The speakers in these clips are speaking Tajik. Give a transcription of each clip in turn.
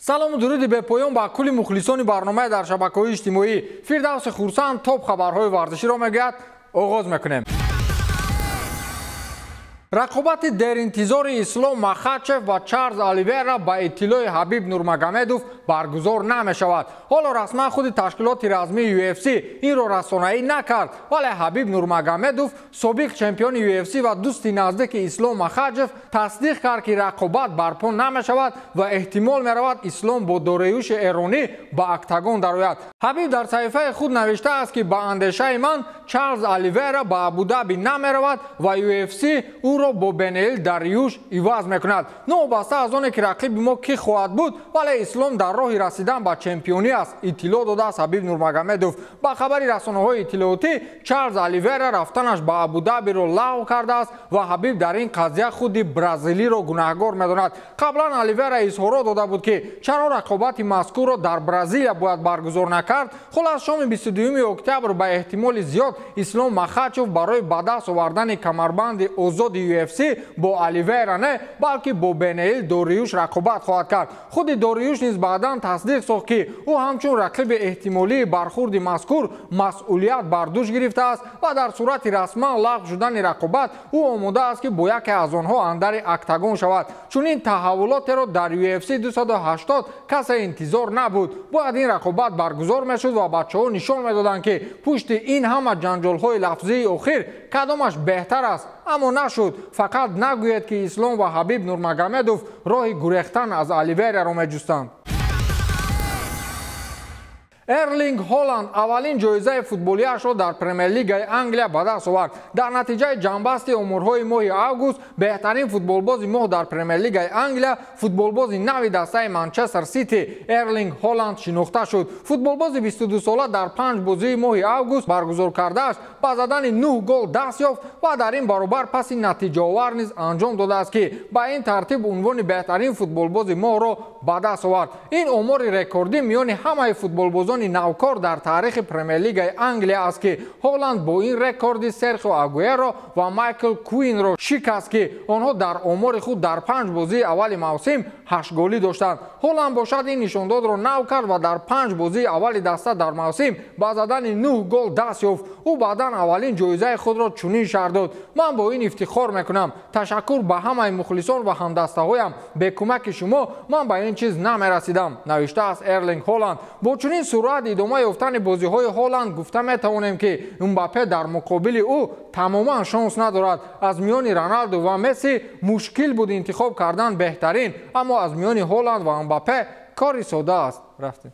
Салому дуруди бепоён ба кулли мухлисони барномаи дар шабакаҳои иҷтимоӣ. Фирдавси Хурсанд топ хабарҳои варзиширо мегӯяд. Оғоз мекунем. Рақобати деринтизори Ислом Махачев ва Чарлз Оливера ба иттилои Ҳабиб Нурмагомедов баргузор намешавад. Ҳоло расман худи ташкилоти размии UFC инро расонаӣ накард, вале Ҳабиб Нурмагомедов, собиқ чемпиони UFC ва дӯсти наздики Ислом Махачев, тасдиқ кард, ки рақобат барпо намешавад ва эҳтимол меравад Ислом бо Дориюши эронӣ ба октагон дарояд. Ҳабиб дар саҳифаи худ навиштааст, ки ба андешаи ман Чарлз Оливера ба Абудаби намеравад ва UFC ӯро бо Бенеил Дариюш иваз мекунад. Новобаста аз оне ки рақиби мо кӣ хоҳад буд, вале Ислом дар роҳи расидан ба чемпионӣ аст, иттилоъ додааст Ҳабиб Нурмагомедов. Ба хабари расонаҳои иттилоотӣ, Чарлз Оливера рафтанаш ба Абудабиро лағв кардааст ва Ҳабиб дар ин қазия худи бразилиро гунаҳгор медонад. Қаблан Оливера изҳорот дода буд, ки чаро рақобати мазкурро дар Бразилия бояд баргузор накард. Хулас, шоми 22 октябр ба эҳтимоли зиёд Ислом Махачев барои ба даст овардани камарбанди озоди UFC бо Оливера не, балки бо Бенеил Дориюш рақобат хоҳад кард. Худи Дориюш низ баъдан тасдиқ сохт, ки ӯ ҳамчун рақиби эҳтимолии бархурди мазкур масъулият бар дӯш гирифтааст ва дар сурати расман лағв шудани рақобат ӯ омода аст, ки бо яке аз онҳо андари октагон шавад. Чунин таҳаввулотеро дар UFC 280 касе интизор набуд. Бояд ин рақобат баргузор мешуд ва бачаҳо нишон медоданд, ки пушти ин ҳама ҷанҷолҳои лафзии охир кадомаш беҳтар аст, аммо нашуд. Фақат нагӯед, ки Ислом ва Ҳабиб Нурмагомедов роҳи гурехтан аз Оливераро меҷустанд. Эрлинг Холланд аввалин ҷоизаи футболиашро дар Премер-лигаи Англия ба даст овард. Дар натиҷаи ҷамъбасти оморҳои моҳи август, беҳтарин футболбози моҳ дар Премер-лигаи Англия футболбози нави дастаи Манчестер Сити Эрлинг Холланд шинохта шуд. Футболбози 22сола дар 5 бозии моҳи август баргузор кардааш ба задани 9 гол даст ёфт ва дар ин баробар паси натиҷаовар низ анҷом додааст, ки ба ин тартиб унвони беҳтарин футболбози моҳро ба даст овард. Ин омори рекордӣ миёни ҳамаи футболбозони навкор дар таърихи Премер-лигаи Англия аст, ки Холланд бо ин рекорди Серхио Агуэро ва Майкл Куинро шикаст, ки онҳо дар омори худ дар 5 бозии аввали мавсим 8 голӣ доштанд. Холланд бошад ин нишондодро нав кард ва дар 5 бозии аввали даста дар мавсим ба задани 9 гол даст ёфт. Ӯ баъдан аввалин ҷоизаи худро чунин шарҳ дод: ман бо ин ифтихор мекунам. Ташаккур ба ҳамаи мухлисон ва ҳамдастаҳоям. Бе кӯмаки шумо ман ба ин чиз намерасидам, навиштааст Эрлинг Холланд. Бо чунин суръат идома ёфтани бозиҳои Холланд гуфта метавонем, ки Мбаппе дар муқобили ӯ тамоман шонс надорад. Аз миёни Роналду ва Месси мушкил буд интихоб кардан беҳтарин, аммо аз миёни Холланд ва Мбаппе кори сода аст. Рафтем.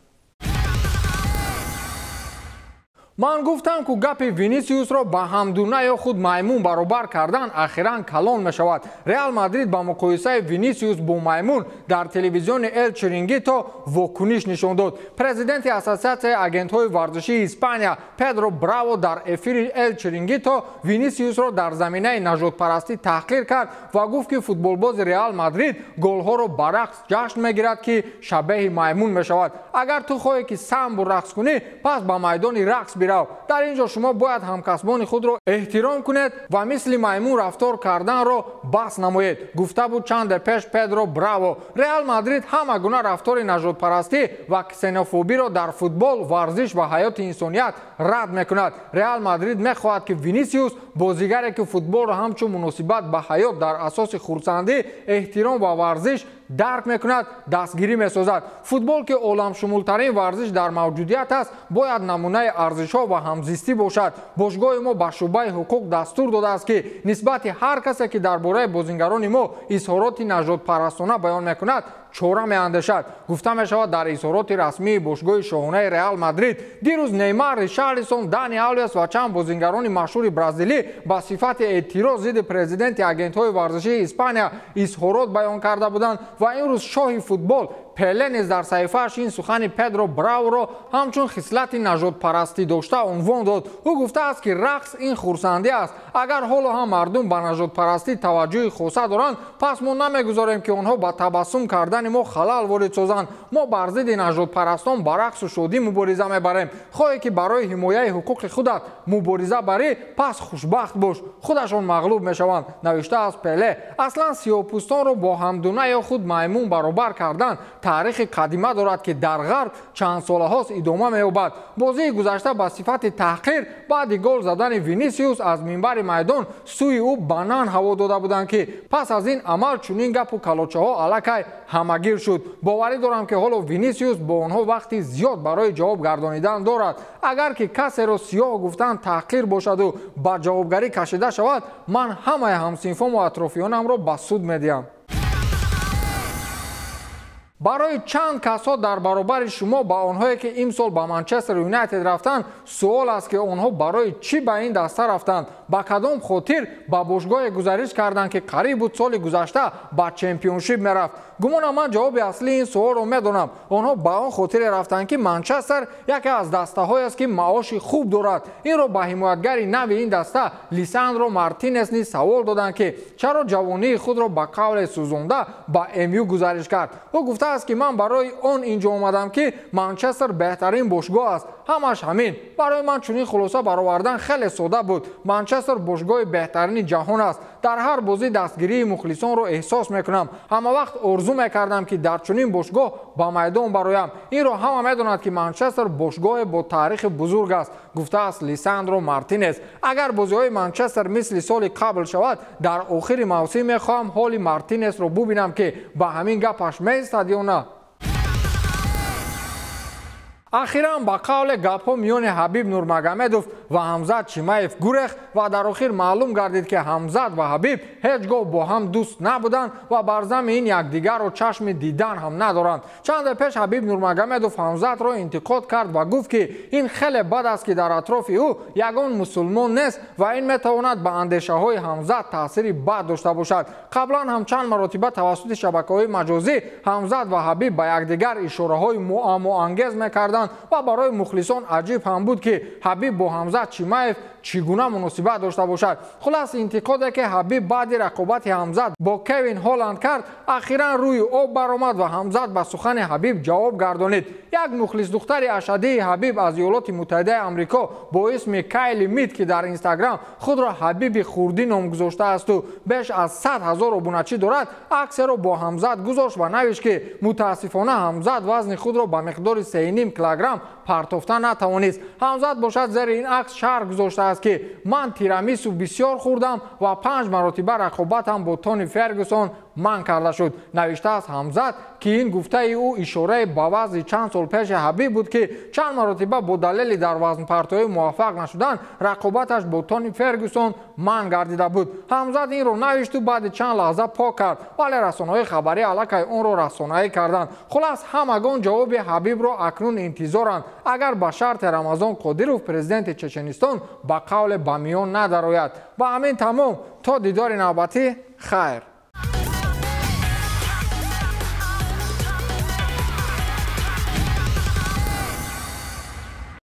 Ман гуфтам, ку гапи Винисиусро ба ҳамдуна ё худ маймун баробар кардан ахиран калон мешавад. Реал Мадрид ба муқоисаи Винисиус бо маймун дар телевизиони Эл Чирингито вокуниш нишон дод. Президенти Ассотсиатсияи агентҳои варзишии Испания Педро Браво дар эфири Эл Чирингито Винисиусро дар заминаи нажодпарастӣ таҳқир кард ва гуфт, ки футболбози Реал Мадрид голҳоро ба рақс ҷашн мегирад, ки шабеҳи маймун мешавад. Агар ту хоҳӣ, ки самбу рақс кунӣ, пас ба майдони рақс бирав. Дар ин ҷо шумо бояд ҳамкасбони худро эҳтиром кунед ва мисли маймун рафтор карданро бас намоед, гуфта буд чанде пеш Педро Браво. Реал Мадрид ҳама гуна рафтори нажодпарастӣ ва ксенофобиро дар футбол, варзиш ва ҳаёти инсоният рад мекунад. Реал Мадрид мехоҳад, ки Винисиус, бозигаре ки футболро ҳамчун муносибат ба ҳаёт дар асоси хурсандӣ, эҳтиром ва варзиш дарк мекунад, дастгирӣ месозад. Футбол, ки оламшумултарин варзиш дар мавҷудият аст, бояд намунаи арзишҳо ва ҳамзистӣ бошад. Бошгоҳи мо ба шӯъбаи ҳуқуқ дастур додааст, ки нисбати ҳар касе, ки дар бораи бозингарони мо изҳороти нажодпарастона баён мекунад, чора меандешад, гуфта мешавад дар изҳороти расмии бошгоҳи шоҳонаи Реал Мадрид. Дирӯз Неймар, Ришарлисон, Дани Алвес ва чанд бозингарони машҳури бразилӣ ба сифати эътироз зидди президенти агентҳои варзишии Испания изҳорот баён карда буданд ва имрӯз шоҳи футбол Пеле низ дар саҳифааш ин сухани Педро Браворо ҳамчун хислати нажодпарастӣ дошта унвон дод. Ӯ гуфтааст, ки рақс ин хурсандӣ аст. Агар ҳоло ҳам мардум ба нажодпарастӣ таваҷҷӯҳи хоса доранд, пас мо намегузорем, ки онҳо ба табассум кардани мо халал ворид созанд. Мо бар зидди нажодпарастон ба рақсу шодӣ мубориза мебарем. Хоҳе, ки барои ҳимояи ҳуқуқи худат мубориза барӣ, пас хушбахт бош, худашон мағлуб мешаванд, навиштааст Пеле. Аслан сиёҳпӯстонро бо ҳамдуна ё худ маймун баробар кардан таърихи қадима дорад, ки дар ғарб чанд солаҳост идома меёбад. Бозии гузашта ба сифати таҳқир баъди гол задани Винисиус аз минбари майдон сӯи ӯ банан ҳаво дода буданд, ки пас аз ин амал чунин гапу калочаҳо аллакай ҳамагир шуд. Боварӣ дорам, ки ҳоло Винисиус бо онҳо вақти зиёд барои ҷавоб гардонидан дорад. Агар ки касеро сиёҳ гуфтан таҳқир бошаду ба ҷавобгарӣ кашида шавад, ман ҳамаи ҳамсинфому атрофиёнамро ба суд медиҳам. Барои чанд касҳо дар баробари шумо ба онҳое, ки имсол ба Манчестер Юнайтед рафтанд, суол аст, ки онҳо барои чӣ ба ин даста рафтанд, ба кадом хотир ба бошгоҳе гузариш карданд, ки қариб буд соли гузашта ба чемпионшип мерафт. Гумонам, ман ҷавоби аслии ин суолро медонам. Онҳо ба он хотире рафтанд, ки Манчестер яке аз дастаҳоест, ки маоши хуб дорад. Инро ба ҳимоятгари нави ин даста Лисандро Мартинес низ савол доданд, ки чаро ҷавонии худро ба қавле сӯзонда ба МЮ гузариш кард. Ӯ гуфтааст, ки ман барои он инҷо омадам, ки Манчестер беҳтарин бошгоҳ аст. Ҳамаш ҳамин. Барои ман чунин хулоса баровардан хеле сода буд. Манчестер бошгоҳи беҳтарини ҷаҳон аст. Дар ҳар бозӣ дастгирии мухлисонро эҳсос мекунам. Ҳама вақт орзу мекардам, ки дар чунин бошгоҳ ба майдон бароям. Инро ҳама медонад, ки Манчестер бошгоҳе бо таърихи бузург аст, гуфтааст Лисандро Мартинес. Агар бозиҳои Манчестер мисли соли қабл шавад, дар охири мавсим мехоҳам ҳоли Мартинесро бубинам, ки ба ҳамин гапаш меистад ё на. Ахиран ба қавле гапҳо миёни Ҳабиб Нурмагомедов ва Ҳамзат Чимаев гурехт ва дар охир маълум гардид, ки Ҳамзат ва Ҳабиб ҳеҷ гоҳ бо ҳам дӯст набуданд ва бар зами ин якдигарро чашми дидан ҳам надоранд. Чанде пеш Ҳабиб Нурмагомедов Ҳамзатро интиқод кард ва гуфт, ки ин хеле бад аст, ки дар атрофи ӯ ягон мусулмон нест ва ин метавонад ба андешаҳои Ҳамзат таъсири бад дошта бошад. Қаблан ҳам чанд маротиба тавассути шабакаҳои маҷозӣ Ҳамзат ва Ҳабиб ба якдигар ишораҳои муаммоангез мекарданд ва барои мухлисон аҷиб ҳам буд, ки Ҳабиб бо Ҳамзат Чимаев чӣ гуна муносибат дошта бошад. Хулас, интиқоде, ки Ҳабиб баъди рақобати Ҳамзат бо Кевин Ҳоланд кард, ахиран рӯи об баромад ва Ҳамзат ба сухани Ҳабиб ҷавоб гардонид. Як мухлисдухтари ашаддии Ҳабиб аз Иёлоти Муттаҳидаи Амрико бо исми Кайли Мид, ки дар Инстаграм худро Ҳабиби хурдӣ ном гузоштаасту беш аз 100 000 обуначӣ дорад, аксеро бо Ҳамзат гузошт ва навишт, ки мутаассифона Ҳамзат вазни худро ба миқдори 3,5 килограмм партофта натавонист. Ҳамзат бошад, зери ин акс шарҳ гузоштааст, ки ман тирамису бисёр хӯрдам ва панҷ маротиба рақобатам бо Тони Фергюсон манъ карда шуд, навиштааст Ҳамзат, ки ин гуфтаи ӯ ишораи ба вазъи чанд сол пеши Ҳабиб буд, ки чанд маротиба бо далели дар вазнпартоӣ муваффақ нашудан рақобаташ бо Тони Фергюсон манъ гардида буд. Ҳамзат инро навишту баъди чанд лаҳза пок кард, вале расонаҳои хабарӣ аллакай онро расонаӣ карданд. Хулас, ҳамагон ҷавоби Ҳабибро акнун интизоранд, агар ба шарти Рамазон Қодиров, президенти Чеченистон, ба қавле ба миён надарояд. Ба ҳамин тамом. То дидори навбатӣ, хайр.